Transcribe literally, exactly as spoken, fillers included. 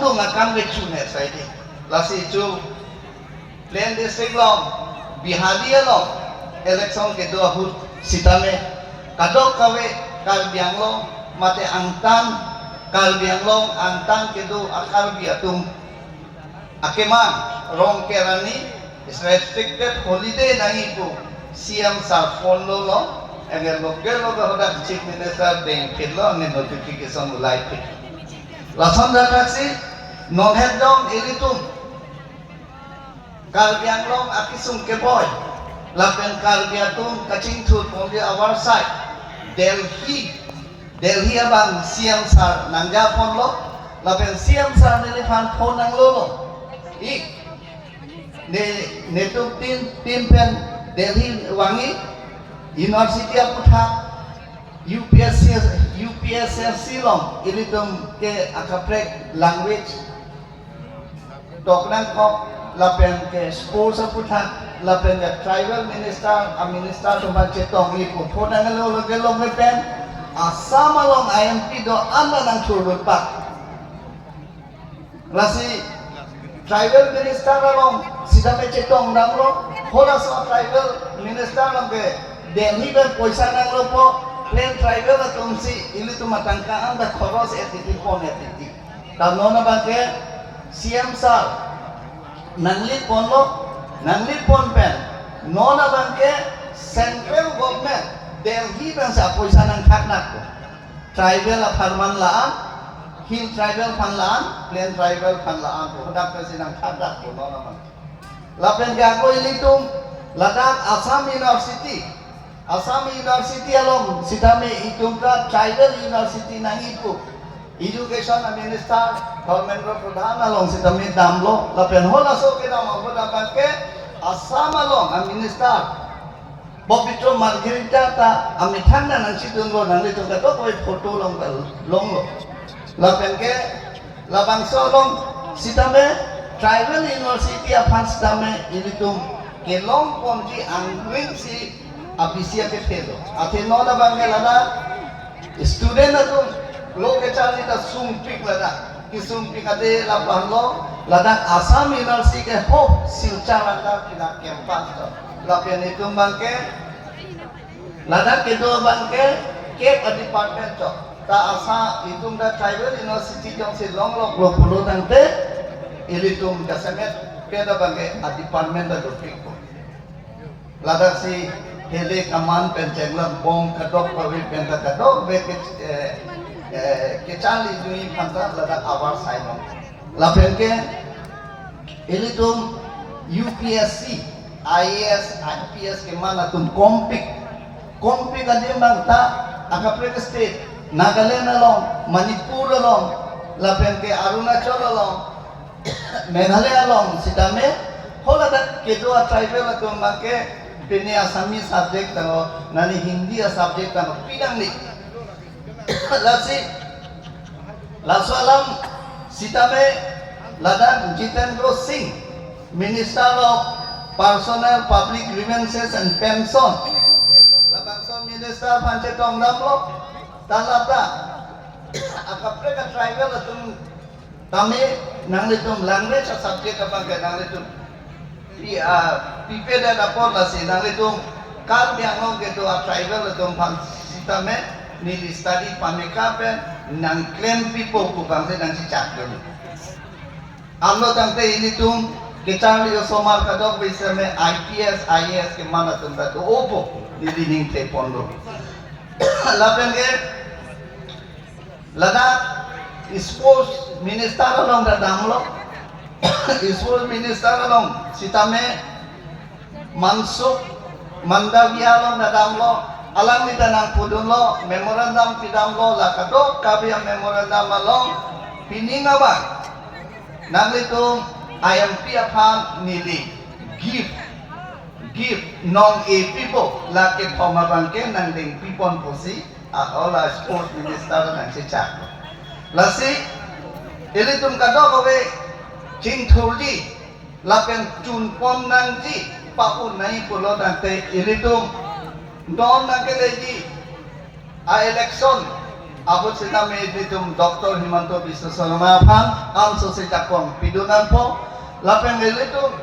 Tung akam ke chu ne sai di. Lasi chu Plain District along, Bihari along election kedo ahut sitame kadokave Karbi Anglong mate angtan, Karbi Anglong angtan kedo a-Karbi atum akemang Rongker arni restricted holiday nangji pu C M sir phone lolo, anke loge loge hadak Chief Minister dengphitlo, anke notification ulaiphit. Lason athak si non het dong ilitum Karbi Anglong akesung keboi lapen Karbi atum kachingthur ponji avarsai Delhi, Delhi abang C M sir nangjaponlo, lapen C M sir neliphan phone nanglolo. Ik, ne, netum tin, tin pen Delhi vangji, university aputhak, U P S C, U P S S C along ilitum ke akaprek language tok nangkok, lapen ke sports aputhak, lapen ke tribal minister, a minister atum aphan chetongji pu phone nanglolo, loge loge pen Assam along I M P do-an ta nangthurdunpak. Lasi tribal minister along sitame chetong damlo, halaso tribal minister along ke Delhi pen poisa nanglopo, plain tribal atum si ilitum atangka an ta khoros et titi pon et titi. Ta non abang ke C M sir nangli ponlo, nangli pon pen non abang ke central government Delhi pen si apoisa nangthak nakpo. Tribal aphan man la-an, hill tribal aphan la-an, plain tribal aphan la-an pu hadak pensi nangthakdak pu non abang. Lapen ke ako ilitum ladak Assam University, Assam University along sitame itum ta tribal university nangji pu Education Minister Dharmendra Pradhan along sitame damlo, lapen halaso kedam ahut abang ke Assam along a minister Pobitro Margherita ta amethang nang nangchedunlo, nanglitum kadokave photo along ta longlo. Lapen ke labangso along sitame tribal university aphan sitame ilitum kelong ponji angring si abisi akethelo. Athe non abang ke ladak student atum lo kecharli ta sungpik ladak. Kesungpik ade lapulo, ladak Assam University ke ho Silchar anta pina campus to. Lapen itum abang ke ladak kedo abang ke kep a department to. Ta asa itum ta tribal university jongsi longloklo pulo tangte ilitum jasemet kedo abang ke a department ta dopikpo. Ladak si hele kaman pen chenglam bom kadokave pen ta kadokave ke, eh, eh, kecharli dunji aphan ta ladak avarsai long. Lapen ke ilitum U P S C, I A S, I P S keman atum kompik. Kompik adim abang ta akaprek state, Nagaland along, Manipur along, lapen ke Arunachal along, Meghalaya along sitame, haladak kedo a tribal atum abang ke pini Assamese subject tanglo, nani Hindi a subject tanglo, pidang ni. Lasi, laso alam sitame ladak Jitendra Singh, Minister of Personnel, Public Grievances and Pension, labangso minister aphan chetong damlo, ta lata akaprek a tribal atum tame nanglitum language a subject abang ke nanglitum pi, ah, pipedet apot lasi nanglitum Karbi Anglong kedo a tribal atum aphan sitame neli study pameka pen nangklempipo pu abang si nangchechakdun. Anlo tangte ilitum kecharli osomar kadokave sitame I P S, I A S keman atum ta do-opo, neli ningthe ponlo. Lapen ke ladak sports minister along ta damlo. Sports minister along sitame Mansukh Mandaviya along ta damlo. Alangli ta nangpudunlo, memorandum pidamlo, la kadokave a memorandum along pining abang nanglitum I M P aphan neli gift, gift nong-e pipo, la kethom abang ke nangdengpipon pusi a, ola sports minister nangchechak. Lasi ilitum kadokave chingthurji lapen chunpon nangji, pa-un nangji pulo tangte ilitum non nangkeleji a election Apot sitame nelitum Doctor Himanta Biswa Sarma aphan amso si jakong pidun nangpo. Lapen nelitum